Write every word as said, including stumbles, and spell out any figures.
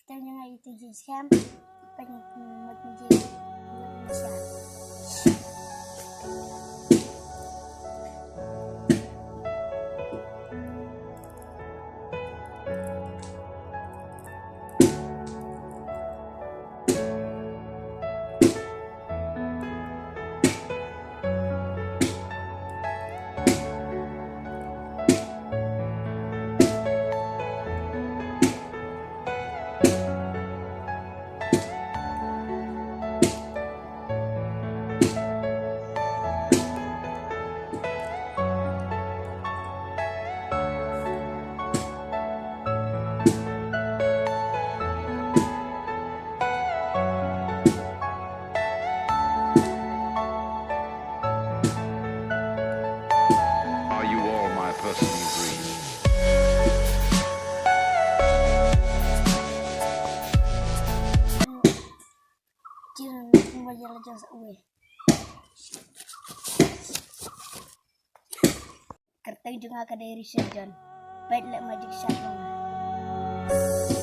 Tang jong nga ïa tu jingskhem. Pynmut jingskhem. Are you all my personal dreams? Kyrteng jong nga ka dei Richard John. Peit leh magic shot jong nga.